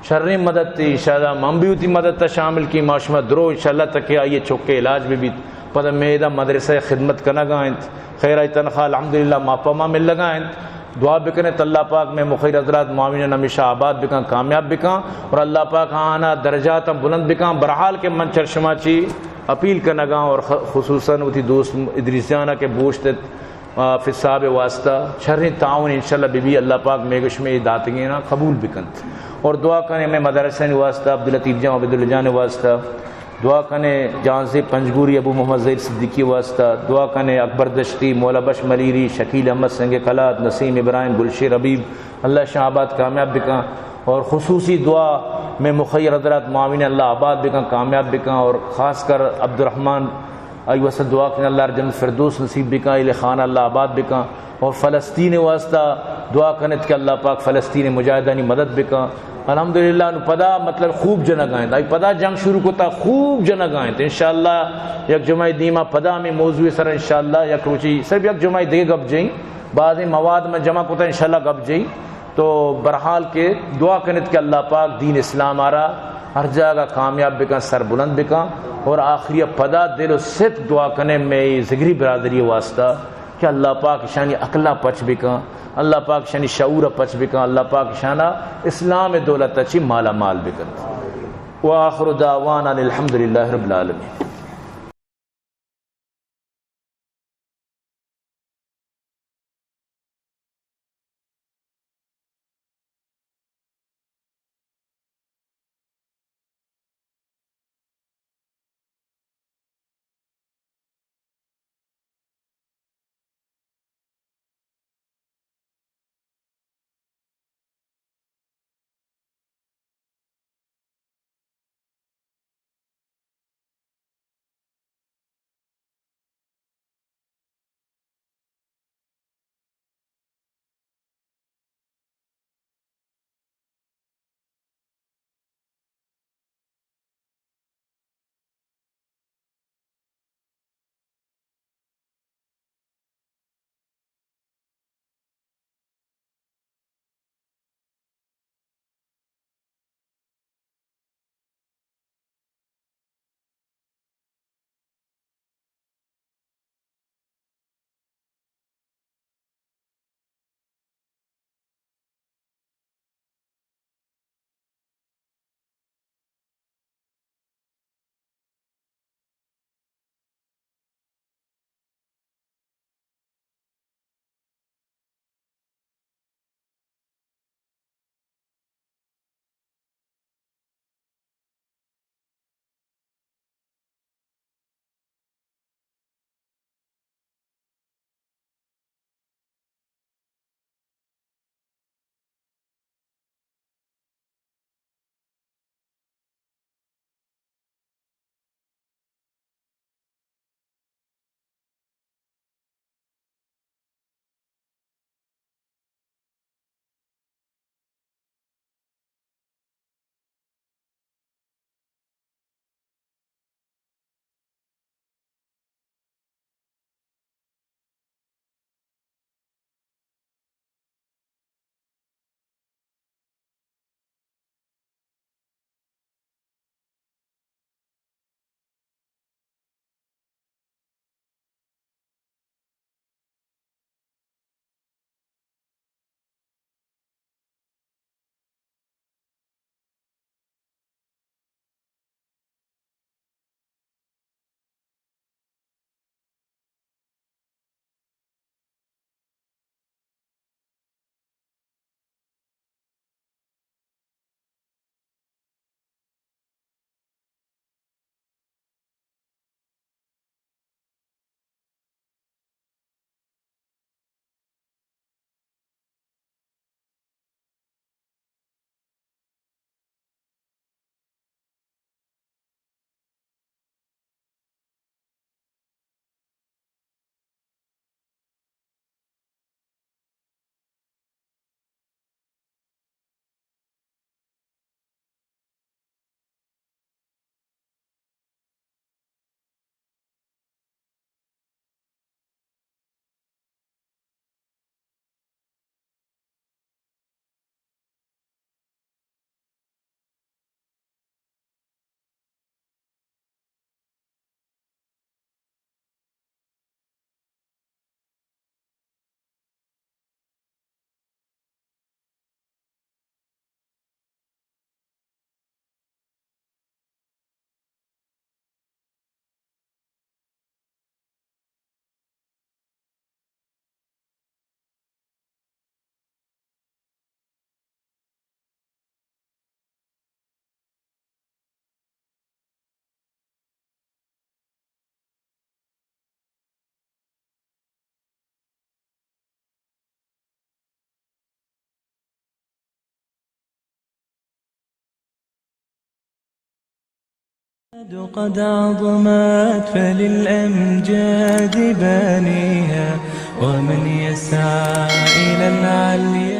شریں مدد تی انشاءاللہ من بھی وتی مدد تا شامل کی، ما شما درو انشاءاللہ تکے آئیے چکے علاج بھی بیت۔ پدا میدا مدرسہ خدمت کنگا انت، خیر آئی تنخواہ الحمدللہ ما پا ما ملگا انت۔ دعا بکنے تو اللہ پاک میں مخیر حضرات معاونین ہمیشہ آباد بکن، کامیاب بکن اور اللہ پاک آنا درجات بلند بکن۔ برحال کہ من چر شما چی اپیل کنگا اور خ-، خصوصاً وتی دوست ادریس جانا کہ بوشت آ، حافظ صاحب واسطہ شریں تعاون انشاءاللہ بی بی، اللہ پاک میگش میں داتگینا قبول بکنت۔ اور دعا کنے میں مدرسہ واسطہ، عبداللطیف جان، عبداللہ جان واسطہ، دعا کنے جانزے پنجگوری ابو محمد ظہیر صدیقی واسطہ، دعا کنے اکبر دشتی، مولا بخش ملیری، شکیل احمد سنگ قلات، نسیم ابراہیم، گلشیر حبیب، اللہ شاہ آباد کامیاب بکن۔ اور خصوصی دعا میں مخیر حضرات معاون اللہ آباد بکن، کامیاب بکن۔ اور خاص کر عبدالرحمن آئی واسطہ دعا کن اللہ جنت فردوس نصیب بکن، اہل خانہ اللہ آباد بکن۔ اور فلسطین واسطہ دعا کنت کہ اللہ پاک فلسطین مجاہدانی مدد بکن۔ الحمدللہ انو پدا مطلب خوب جنگ آئیں، آئی پدا جنگ شروع کتا، خوب جنگ آئیں۔ انشاءاللہ یک جمعہ دیما پدا ہمیں موضوع سر انشاءاللہ یک روچی صرف یک جمعہ دیگہ گپ جائیں، بعض مواد میں جمع کتا انشاءاللہ گپ جائیں۔ تو برحال کہ دعا کنت کہ اللہ پاک دین اسلام آرا ہر جاگہ کامیاب بکن، سربلند بکن۔ اور آخری پدا دل و صدق دعا کنے میں ذگری برادری واسطہ کہ اللہ پاک شانی عقلہ پچ بکن، اللہ پاک شانی شعور پچ بکن، اللہ پاک شانا اسلام دولت چی مالا مال بکن۔ وآخر دعوانا الحمدللہ رب العالمین۔ قد عظمت فللأمجاد بانيها، ومن يسعى إلى العلي